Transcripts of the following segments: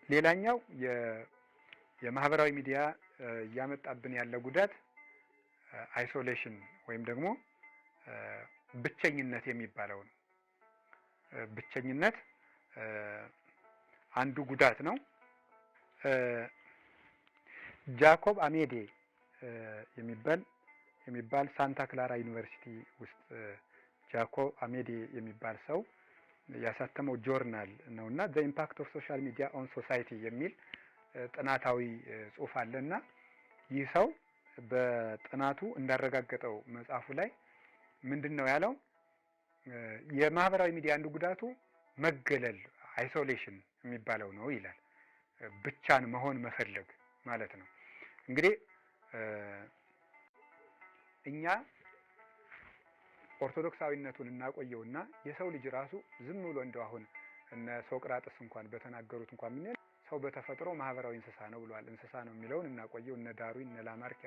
ሌላኛው የማህበራዊ ሚዲያ እያመጣብን ያለ ጉዳት isolation ወይም ደግሞ ብቸኝነት የሚባለው ነው። ብቸኝነት አንዱ ጉዳት ነው። ጃኮብ አሜዴ የሚባል ሳንታ ክላራ ዩኒቨርሲቲ ውስጥ ጃኮብ አሜዴ የሚባል ሰው ያሳተመው ጆርናል ነው እና "The Impact of Social Media on Society" የሚል ጥናታዊ ጽሑፍ አለ። እና ይህ ሰው በጥናቱ እንዳረጋገጠው መጽሐፉ ላይ ምንድን ነው ያለው? የማህበራዊ ሚዲያ አንዱ ጉዳቱ መገለል፣ isolation የሚባለው ነው ይላል። ብቻን መሆን መፈለግ ማለት ነው። እንግዲህ እኛ ኦርቶዶክሳዊነቱን እናቆየውና የሰው ልጅ ራሱ ዝም ብሎ እንደው አሁን እነ ሶቅራጥስ እንኳን በተናገሩት እንኳን ምን ሰው በተፈጥሮ ማህበራዊ እንስሳ ነው ብለዋል። እንስሳ ነው የሚለውን እናቆየው። እነ ዳርዊን፣ እነ ላማርክ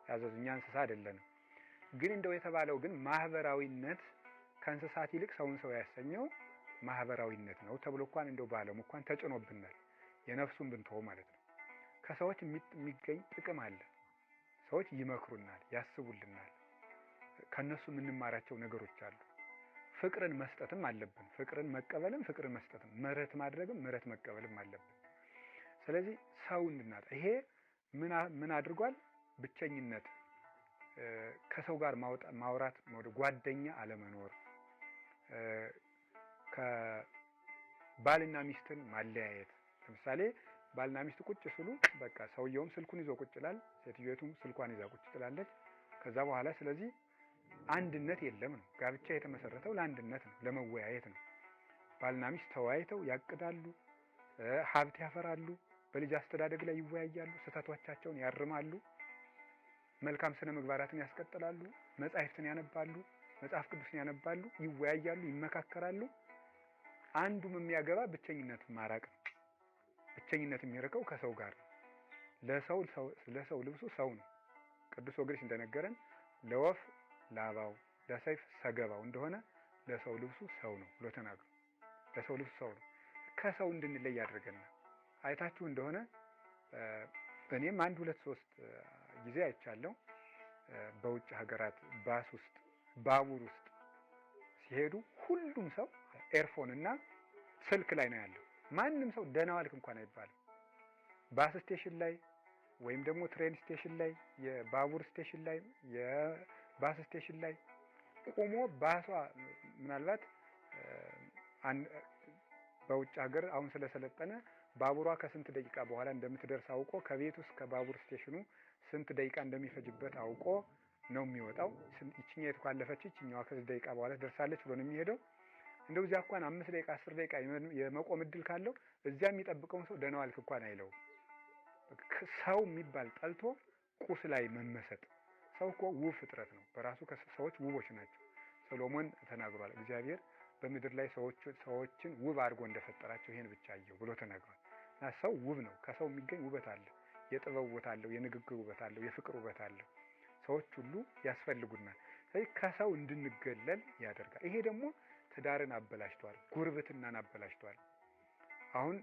ያዘዙ፣ እኛ እንስሳ አይደለንም። ግን እንደው የተባለው ግን ማህበራዊነት ከእንስሳት ይልቅ ሰውን ሰው ያሰኘው ማህበራዊነት ነው ተብሎ እንኳን እንደው በዓለሙ እንኳን ተጭኖብናል። የነፍሱን ብንተወው ማለት ነው። ከሰዎች የሚገኝ ጥቅም አለ። ሰዎች ይመክሩናል፣ ያስቡልናል። ከነሱ የምንማራቸው ነገሮች አሉ። ፍቅርን መስጠትም አለብን። ፍቅርን መቀበልም ፍቅርን መስጠትም፣ ምህረት ማድረግም ምህረት መቀበልም አለብን። ስለዚህ ሰው እንድናጣ ይሄ ምን አድርጓል? ብቸኝነት፣ ከሰው ጋር ማውራት፣ ጓደኛ አለመኖር፣ ከባልና ሚስትን ማለያየት። ለምሳሌ ባልና ሚስት ቁጭ ሲሉ በቃ ሰውየውም ስልኩን ይዞ ቁጭ ይላል፣ ሴትዮቱም ስልኳን ይዛ ቁጭ ትላለች። ከዛ በኋላ ስለዚህ አንድነት የለም ነው። ጋብቻ የተመሰረተው ለአንድነት ነው፣ ለመወያየት ነው። ባልና ሚስት ተወያይተው ያቅዳሉ፣ ሀብት ያፈራሉ፣ በልጅ አስተዳደግ ላይ ይወያያሉ፣ ስህተቶቻቸውን ያርማሉ፣ መልካም ስነ ምግባራትን ያስቀጥላሉ፣ መጻሕፍትን ያነባሉ፣ መጽሐፍ ቅዱስን ያነባሉ፣ ይወያያሉ፣ ይመካከራሉ። አንዱም የሚያገባ ብቸኝነት ማራቅ ነው። ብቸኝነት የሚርቀው ከሰው ጋር ነው። ለሰው ልብሱ ሰው ነው። ቅዱስ ወግሪስ እንደነገረን ለወፍ ላባው ለሰይፍ ሰገባው እንደሆነ ለሰው ልብሱ ሰው ነው ብሎ ተናግሮ ለሰው ልብሱ ሰው ነው። ከሰው እንድንለይ ያደርገናል። አይታችሁ እንደሆነ እኔም አንድ ሁለት ሶስት ጊዜ አይቻለሁ። በውጭ ሀገራት ባስ ውስጥ፣ ባቡር ውስጥ ሲሄዱ ሁሉም ሰው earphone እና ስልክ ላይ ነው ያለው። ማንም ሰው ደህና ዋልክ እንኳን አይባልም። Bus station ላይ ወይም ደግሞ train station ላይ፣ የባቡር station ላይ፣ የ bus station ላይ ቆሞ ባሷ ምናልባት በውጭ ሀገር አሁን ስለሰለጠነ ባቡሯ ከስንት ደቂቃ በኋላ እንደምትደርስ አውቆ ከቤቱ እስከ ባቡር station ኑ ስንት ደቂቃ እንደሚፈጅበት አውቆ ነው የሚወጣው። ይችኛይቱ ካለፈች ይችኛዋ ከዚህ ደቂቃ በኋላ ትደርሳለች ብሎ ነው የሚሄደው። እንደው እዚያ እንኳን 5 ደቂቃ፣ 10 ደቂቃ የመቆም እድል ካለው እዚያ የሚጠብቀውን ሰው ደህና ዋልክ እንኳን አይለውም። ሰው የሚባል ጠልቶ ቁስ ላይ መመሰጥ። ሰው እኮ ውብ ፍጥረት ነው። በራሱ ሰዎች ውቦች ናቸው። ሰሎሞን ተናግሯል። እግዚአብሔር በምድር ላይ ሰዎችን ውብ አድርጎ እንደፈጠራቸው ይሄን ብቻ አየሁ ብሎ ተናግሯል። እና ሰው ውብ ነው። ከሰው የሚገኝ ውበት አለ። የጥበብ ውበት አለው፣ የንግግር ውበት አለው፣ የፍቅር ውበት አለው። ሰዎች ሁሉ ያስፈልጉናል። ስለዚህ ከሰው እንድንገለል ያደርጋል። ይሄ ደግሞ ትዳርን አበላሽቷል፣ ጉርብትናን አበላሽቷል። አሁን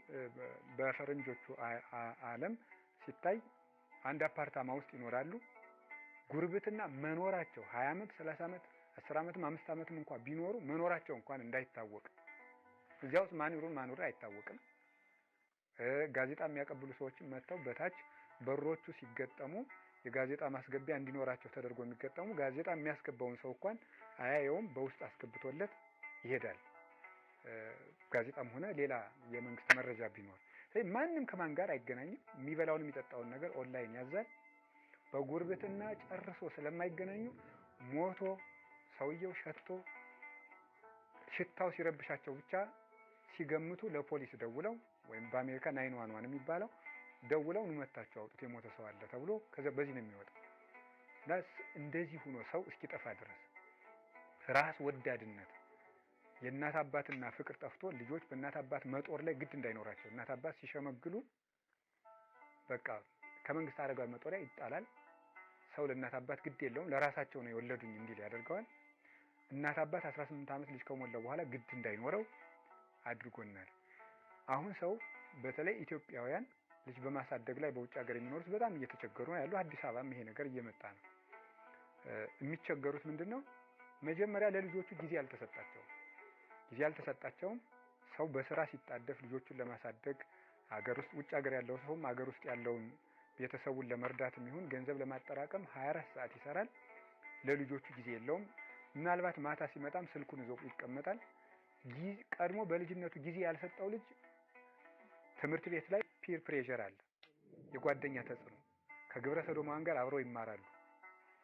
በፈረንጆቹ ዓለም ሲታይ አንድ አፓርታማ ውስጥ ይኖራሉ። ጉርብትና መኖራቸው 20 ዓመት፣ 30 ዓመት፣ 10 ዓመትም 5 ዓመትም እንኳን ቢኖሩ መኖራቸው እንኳን እንዳይታወቅ፣ እዚያ ውስጥ ማን ይኑር ማን ይኑር አይታወቅም። ጋዜጣ የሚያቀብሉ ሰዎችም መጥተው በታች በሮቹ ሲገጠሙ የጋዜጣ ማስገቢያ እንዲኖራቸው ተደርጎ የሚገጠሙ ጋዜጣ የሚያስገባውን ሰው እንኳን አያየውም፣ በውስጥ አስገብቶለት ይሄዳል። ጋዜጣም ሆነ ሌላ የመንግስት መረጃ ቢኖር ማንም ከማን ጋር አይገናኝም። የሚበላውን የሚጠጣውን ነገር ኦንላይን ያዛል። በጉርብትና ጨርሶ ስለማይገናኙ ሞቶ ሰውየው ሸቶ ሽታው ሲረብሻቸው ብቻ ሲገምቱ ለፖሊስ ደውለው ወይም በአሜሪካ 911 የሚባለው ደውለው ኑ መታችሁ አውጡት፣ የሞተ ሰው አለ ተብሎ ከዚያ በዚህ ነው የሚወጣው። እና እንደዚህ ሆኖ ሰው እስኪጠፋ ድረስ ራስ ወዳድነት፣ የእናት አባትና ፍቅር ጠፍቶ ልጆች በእናት አባት መጦር ላይ ግድ እንዳይኖራቸው፣ እናት አባት ሲሸመግሉ በቃ ከመንግስት አረጋዊ መጦሪያ ይጣላል። ሰው ለእናት አባት ግድ የለውም፣ ለራሳቸው ነው የወለዱኝ እንዲል ያደርገዋል። እናት አባት 18 ዓመት ልጅ ከሞላው በኋላ ግድ እንዳይኖረው አድርጎናል። አሁን ሰው በተለይ ኢትዮጵያውያን ልጅ በማሳደግ ላይ በውጭ ሀገር የሚኖሩት በጣም እየተቸገሩ ነው ያሉ። አዲስ አበባም ይሄ ነገር እየመጣ ነው። የሚቸገሩት ምንድን ነው? መጀመሪያ ለልጆቹ ጊዜ አልተሰጣቸውም። ጊዜ አልተሰጣቸውም። ሰው በስራ ሲጣደፍ ልጆቹን ለማሳደግ ሀገር ውስጥ ውጭ ሀገር ያለው ሰውም ሀገር ውስጥ ያለውን ቤተሰቡን ለመርዳትም ይሁን ገንዘብ ለማጠራቀም 24 ሰዓት ይሰራል። ለልጆቹ ጊዜ የለውም። ምናልባት ማታ ሲመጣም ስልኩን ይዞ ይቀመጣል። ቀድሞ በልጅነቱ ጊዜ ያልሰጠው ልጅ ትምህርት ቤት ላይ peer pressure አለ፣ የጓደኛ ተጽዕኖ። ከግብረ ሰዶማውያን ጋር አብረው ይማራሉ።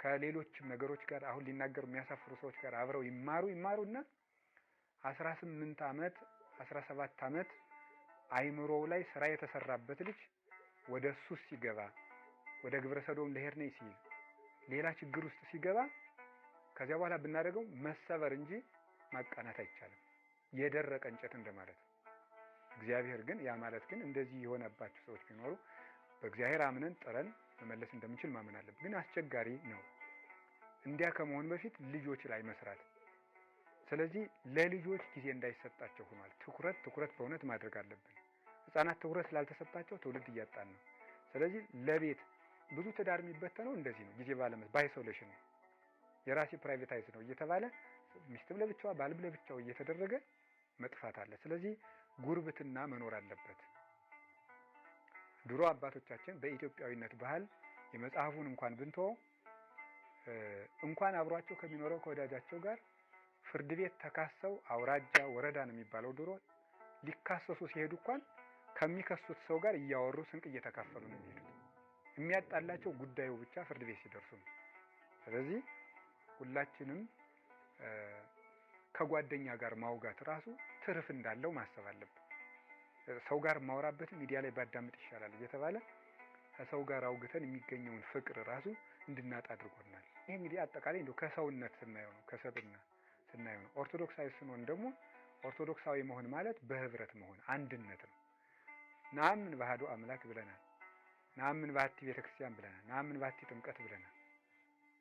ከሌሎችም ነገሮች ጋር አሁን ሊናገሩ የሚያሳፍሩ ሰዎች ጋር አብረው ይማሩና 18 ዓመት 17 ዓመት አይምሮው ላይ ስራ የተሰራበት ልጅ ወደ ሱስ ሲገባ፣ ወደ ግብረ ሰዶም ልሄድ ነኝ ሲል፣ ሌላ ችግር ውስጥ ሲገባ ከዚያ በኋላ ብናደርገው መሰበር እንጂ ማቃናት አይቻልም። የደረቀ እንጨት እንደማለት ነው። እግዚአብሔር ግን ያ ማለት ግን እንደዚህ የሆነባቸው ሰዎች ቢኖሩ በእግዚአብሔር አምነን ጥረን መመለስ እንደምንችል ማመን አለብን። ግን አስቸጋሪ ነው። እንዲያ ከመሆን በፊት ልጆች ላይ መስራት። ስለዚህ ለልጆች ጊዜ እንዳይሰጣቸው ሆኗል። ትኩረት ትኩረት በእውነት ማድረግ አለብን። ሕፃናት ትኩረት ስላልተሰጣቸው ትውልድ እያጣን ነው። ስለዚህ ለቤት ብዙ ትዳር የሚበተነው እንደዚህ ነው። ጊዜ ባለመ በ isolation ነው። የራሴ privatize ነው እየተባለ ሚስትም ለብቻዋ ባልም ለብቻው እየተደረገ መጥፋት አለ። ስለዚህ ጉርብትና መኖር አለበት። ድሮ አባቶቻችን በኢትዮጵያዊነት ባህል የመጽሐፉን እንኳን ብንተወው እንኳን አብሯቸው ከሚኖረው ከወዳጃቸው ጋር ፍርድ ቤት ተካሰው አውራጃ ወረዳ ነው የሚባለው ድሮ ሊካሰሱ ሲሄዱ እንኳን ከሚከሱት ሰው ጋር እያወሩ ስንቅ እየተካፈሉ ነው የሚሄዱት። የሚያጣላቸው ጉዳዩ ብቻ ፍርድ ቤት ሲደርሱ ነው። ስለዚህ ሁላችንም ከጓደኛ ጋር ማውጋት ራሱ ትርፍ እንዳለው ማሰብ አለብን። ሰው ጋር ማውራበት ሚዲያ ላይ ባዳምጥ ይሻላል እየተባለ ከሰው ጋር አውግተን የሚገኘውን ፍቅር ራሱ እንድናጣ አድርጎናል። ይህ እንግዲህ አጠቃላይ እንደው ከሰውነት ስናየው ነው፣ ከሰብእና ስናየው ነው። ኦርቶዶክሳዊ ስንሆን ደግሞ ኦርቶዶክሳዊ መሆን ማለት በህብረት መሆን አንድነት ነው። ነአምን በአሐዱ አምላክ ብለናል። ነአምን በአሐቲ ቤተክርስቲያን ብለናል። ነአምን በአሐቲ ጥምቀት ብለናል።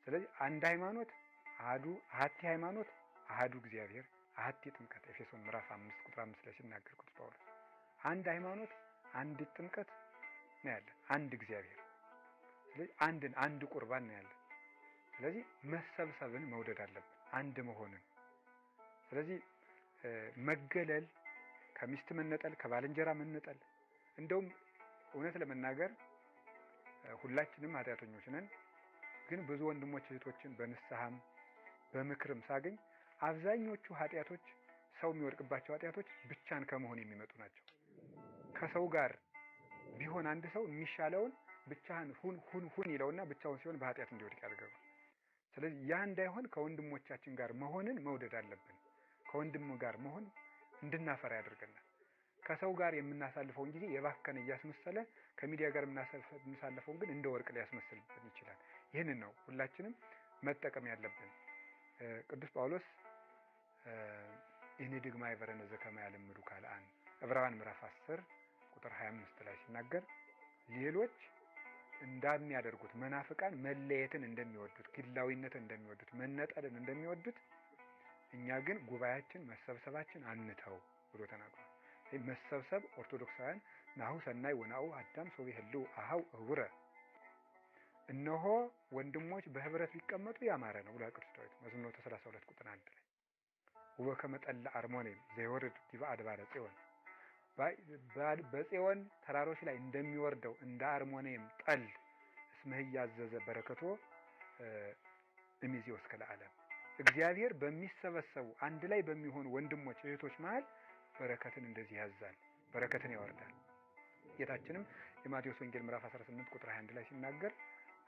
ስለዚህ አንድ ሃይማኖት አሐዱ አሐቲ ሃይማኖት አሐዱ እግዚአብሔር አሐቲ ጥምቀት ኤፌሶን ምዕራፍ 5 ቁጥር 5 ላይ ሲናገር ቅዱስ ጳውሎስ አንድ ሃይማኖት አንድ ጥምቀት ነው ያለን፣ አንድ እግዚአብሔር። ስለዚህ አንድን አንድ ቁርባን ነው ያለን። ስለዚህ መሰብሰብን መውደድ አለብን፣ አንድ መሆንን። ስለዚህ መገለል፣ ከሚስት መነጠል፣ ከባልንጀራ መነጠል፣ እንደውም እውነት ለመናገር ሁላችንም ኃጢአተኞች ነን። ግን ብዙ ወንድሞች እህቶችን በንስሐም በምክርም ሳገኝ አብዛኞቹ ኃጢአቶች ሰው የሚወድቅባቸው ኃጢአቶች ብቻን ከመሆን የሚመጡ ናቸው። ከሰው ጋር ቢሆን አንድ ሰው የሚሻለውን ብቻህን ሁን ሁን ሁን ይለውና ብቻውን ሲሆን በኃጢአት እንዲወድቅ ያደርገዋል። ስለዚህ ያ እንዳይሆን ከወንድሞቻችን ጋር መሆንን መውደድ አለብን። ከወንድም ጋር መሆን እንድናፈራ ያደርገናል። ከሰው ጋር የምናሳልፈውን ጊዜ የባከነ እያስመሰለ ከሚዲያ ጋር የምናሳልፈውን ግን እንደ ወርቅ ሊያስመስልብን ይችላል። ይህንን ነው ሁላችንም መጠቀም ያለብን። ቅዱስ ጳውሎስ ኢንኅድግ ማኅበረነ ዘከመ ያለምዱ ካልአን ዕብራውያን ምዕራፍ 10 ቁጥር 25 ላይ ሲናገር ሌሎች እንደሚያደርጉት መናፍቃን መለየትን እንደሚወዱት፣ ግላዊነትን እንደሚወዱት፣ መነጠልን እንደሚወዱት እኛ ግን ጉባኤያችን መሰብሰባችን አንተው ብሎ ተናግሯል። መሰብሰብ ኦርቶዶክሳውያን ናሁ ሰናይ ወናሁ አዳም ሶበ ይህልው አኀው እውረ፣ እነሆ ወንድሞች በህብረት ቢቀመጡ ያማረ ነው ብሏል ቅዱስ ዳዊት መዝሙር 32 ቁጥር 1 ላይ። ወበከመ ጠለ አርሞንኤም ዘይወርድ ዲበ አድባረ ጽዮን፣ በጽዮን ተራሮች ላይ እንደሚወርደው እንደ አርሞንኤም ጠል እስመ እያዘዘ በረከቶ እሚዜው እስከ ለዓለም፣ እግዚአብሔር በሚሰበሰቡ አንድ ላይ በሚሆኑ ወንድሞች እህቶች መሃል በረከትን እንደዚህ ያዛል፣ በረከትን ያወርዳል። ጌታችንም የማቴዎስ ወንጌል ምዕራፍ 18 ቁጥር 21 ላይ ሲናገር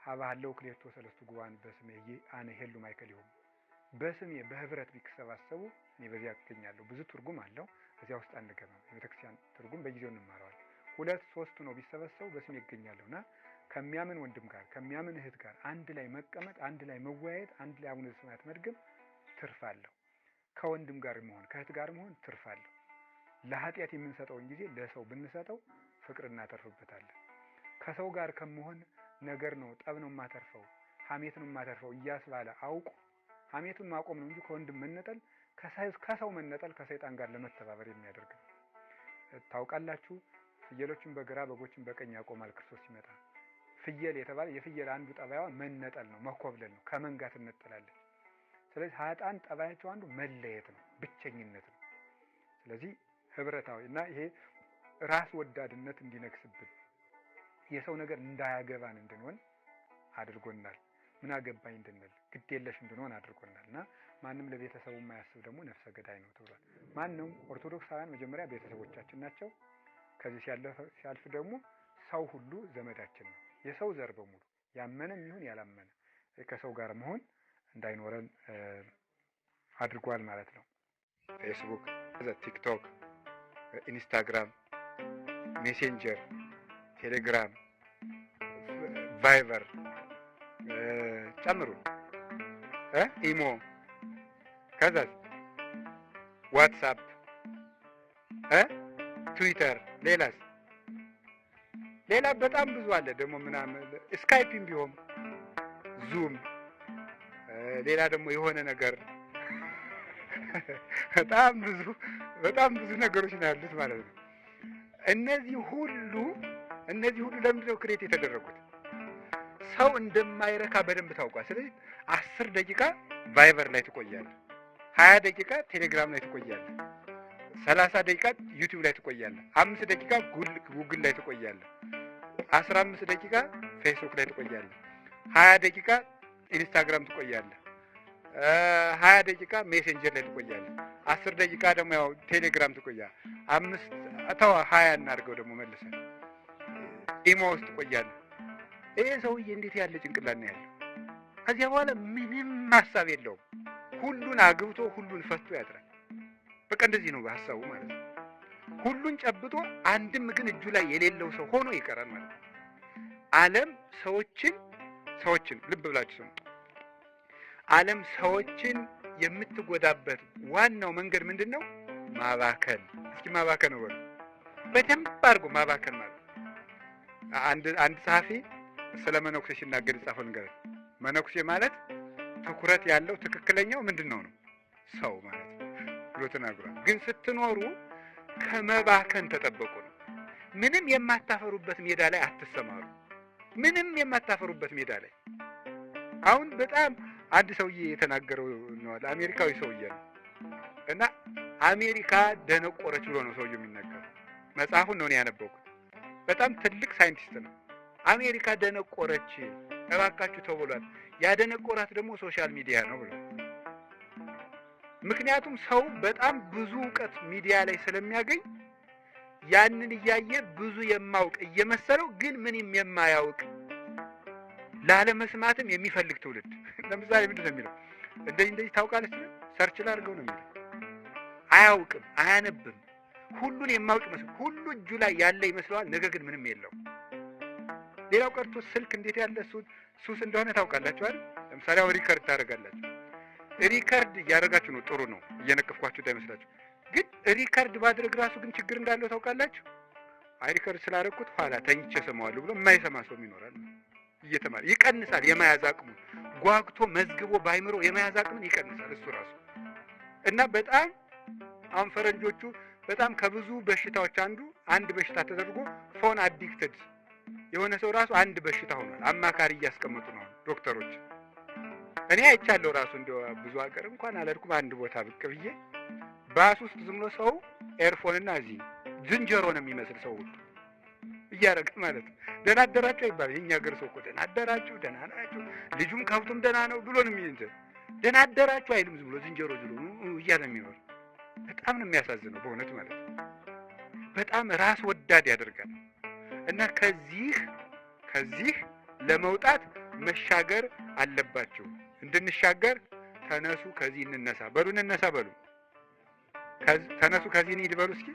ሀበ ሀለው ክልኤቱ ወሰለስቱ ጉባኤ በስሜ አነ ሄሉ ማእከሌሆሙ፣ በስሜ በህብረት ቢሰባሰቡ እኔ በዚያ እገኛለሁ። ብዙ ትርጉም አለው። እዚያ ውስጥ አንገባም። የቤተክርስቲያን ትርጉም በጊዜው እንማረዋለን። ሁለት ሶስቱ ነው ቢሰበሰቡ በስሜ እገኛለሁና ከሚያምን ወንድም ጋር ከሚያምን እህት ጋር አንድ ላይ መቀመጥ፣ አንድ ላይ መወያየት፣ አንድ ላይ አቡነ ዘበሰማያት መድገም ትርፍ አለው። ከወንድም ጋር መሆን ከእህት ጋር መሆን ትርፍ አለው። ለኃጢአት የምንሰጠውን ጊዜ ለሰው ብንሰጠው ፍቅር እናተርፍበታለን። ከሰው ጋር ከመሆን ነገር ነው ጠብ ነው የማተርፈው፣ ሐሜት ነው የማተርፈው እያስባለ አውቆ ሐሜቱን ማቆም ነው እንጂ ከወንድም መነጠል ከሰው መነጠል ከሰይጣን ጋር ለመተባበር የሚያደርግ ነው። ታውቃላችሁ ፍየሎችን በግራ በጎችን በቀኝ ያቆማል ክርስቶስ ሲመጣ። ፍየል የተባለ የፍየል አንዱ ጠባይዋ መነጠል ነው፣ መኮብለል ነው፣ ከመንጋ ትነጠላለች። ስለዚህ ኃጥአን ጠባያቸው አንዱ መለየት ነው፣ ብቸኝነት ነው። ስለዚህ ህብረታዊ እና ይሄ ራስ ወዳድነት እንዲነግስብን፣ የሰው ነገር እንዳያገባን እንድንሆን አድርጎናል። ምን አገባኝ እንድንል፣ ግድ የለሽ እንድንሆን አድርጎናል። እና ማንም ለቤተሰቡ የማያስብ ደግሞ ነፍሰ ገዳይ ነው ተብሏል። ማንም ኦርቶዶክሳውያን መጀመሪያ ቤተሰቦቻችን ናቸው። ከዚህ ሲያልፍ ደግሞ ሰው ሁሉ ዘመዳችን ነው። የሰው ዘር በሙሉ ያመነም ይሁን ያላመነ ከሰው ጋር መሆን እንዳይኖረን አድርጓል ማለት ነው። ፌስቡክ፣ ቲክቶክ፣ ኢንስታግራም፣ ሜሴንጀር፣ ቴሌግራም፣ ቫይበር ጨምሩ፣ ኢሞ፣ ከዛ ዋትሳፕ፣ ትዊተር፣ ሌላስ ሌላ በጣም ብዙ አለ ደግሞ ምናምን፣ ስካይፕም ቢሆን፣ ዙም፣ ሌላ ደግሞ የሆነ ነገር፣ በጣም ብዙ በጣም ብዙ ነገሮች ነው ያሉት ማለት ነው። እነዚህ ሁሉ ለምንድን ነው create የተደረጉት? ሰው እንደማይረካ በደንብ ታውቋል። ስለዚህ 10 ደቂቃ ቫይበር ላይ ትቆያለህ፣ 20 ደቂቃ ቴሌግራም ላይ ትቆያለህ፣ 30 ደቂቃ ዩቲዩብ ላይ ትቆያለህ፣ 5 ደቂቃ ጉግል ላይ ትቆያለህ፣ 15 ደቂቃ ፌስቡክ ላይ ትቆያለህ፣ 20 ደቂቃ ኢንስታግራም ትቆያለህ፣ 20 ደቂቃ ሜሴንጀር ላይ ትቆያለህ፣ 10 ደቂቃ ደግሞ ያው ቴሌግራም ትቆያለህ፣ አምስት ተው 20 እናድርገው ደግሞ መልሰን ኢሞ ውስጥ ትቆያለህ። ይሄ ሰውዬ እንዴት ያለ ጭንቅላት ነው ያለው? ከዚያ በኋላ ምንም ሀሳብ የለውም። ሁሉን አግብቶ ሁሉን ፈቶ ያድራል። በቃ እንደዚህ ነው ሀሳቡ ማለት ነው። ሁሉን ጨብጦ አንድም ግን እጁ ላይ የሌለው ሰው ሆኖ ይቀራል ማለት ነው። ዓለም ሰዎችን፣ ልብ ብላችሁ ስሙ። ዓለም ሰዎችን የምትጎዳበት ዋናው መንገድ ምንድን ነው? ማባከን። እስኪ ማባከን ነው በሉ። በደንብ አድርጎ ማባከን ማለት። አንድ ጸሐፊ ስለ መነኩሴ ሲናገር የጻፈው ነገር፣ መነኩሴ ማለት ትኩረት ያለው ትክክለኛው ምንድን ነው ነው ሰው ማለት ነው ብሎ ተናግሯል። ግን ስትኖሩ ከመባከን ተጠበቁ ነው። ምንም የማታፈሩበት ሜዳ ላይ አትሰማሩ። ምንም የማታፈሩበት ሜዳ ላይ። አሁን በጣም አንድ ሰውዬ የተናገረው ነው። አሜሪካዊ ሰውዬ ነው እና አሜሪካ ደነቆረች ብሎ ነው ሰውዬው የሚናገረው። መጽሐፉን ነው እኔ ያነበብኩት። በጣም ትልቅ ሳይንቲስት ነው። አሜሪካ ደነቆረች፣ እባካችሁ ተብሏል። ያደነቆራት ደግሞ social media ነው ብሎ፣ ምክንያቱም ሰው በጣም ብዙ እውቀት ሚዲያ ላይ ስለሚያገኝ ያንን እያየ ብዙ የማውቅ እየመሰለው ግን ምንም የማያውቅ፣ ላለመስማትም የሚፈልግ ትውልድ። ለምሳሌ ምንድን ነው የሚለው? እንደዚህ እንደዚህ ታውቃለች፣ search ላድርገው ነው የሚለው። አያውቅም፣ አያነብም። ሁሉን የማውቅ ይመስል ሁሉ እጁ ላይ ያለ ይመስለዋል። ነገር ግን ምንም የለው። ሌላው ቀርቶ ስልክ እንዴት ያለ ሱስ እንደሆነ ታውቃላችሁ አይደል? ለምሳሌ አሁን record ታደርጋላችሁ። Record እያደረጋችሁ ነው፣ ጥሩ ነው። እየነቀፍኳችሁ እንዳይመስላችሁ። ግን record ማድረግ ራሱ ግን ችግር እንዳለው ታውቃላችሁ። አይ record ስላደረግኩት ኋላ ተኝቼ እሰማዋለሁ ብሎ የማይሰማ ሰውም ይኖራል። እየተማረ ይቀንሳል የመያዝ አቅሙን፣ ጓግቶ መዝግቦ ባይምሮ የመያዝ አቅምን ይቀንሳል እሱ ራሱ። እና በጣም አሁን ፈረንጆቹ በጣም ከብዙ በሽታዎች አንዱ አንድ በሽታ ተደርጎ phone addicted የሆነ ሰው ራሱ አንድ በሽታ ሆኗል። አማካሪ እያስቀመጡ ነው ዶክተሮች። እኔ አይቻለሁ ራሱ፣ እንደው ብዙ ሀገር እንኳን አልሄድኩም። አንድ ቦታ ብቅ ብዬ ባስ ውስጥ ዝም ብሎ ሰው earphone እና እዚህ ዝንጀሮ ነው የሚመስል ሰው ሁሉ እያደረገ ማለት ነው። ደህና አደራችሁ አይባልም። የእኛ ሀገር ሰው እኮ ደህና አደራችሁ፣ ደህና ናችሁ፣ ልጁም ከብቱም ደህና ነው ብሎ ነው የሚንትን፣ ደህና አደራችሁ አይልም። ዝም ብሎ ዝንጀሮ ዝሎ እያለ የሚኖር በጣም ነው የሚያሳዝነው በእውነት ማለት ነው። በጣም ራስ ወዳድ ያደርጋል። እና ከዚህ ለመውጣት መሻገር አለባችሁ። እንድንሻገር ተነሱ፣ ከዚህ እንነሳ በሉ፣ እንነሳ በሉ፣ ተነሱ፣ ከዚህ እንሂድ በሉ እስኪ።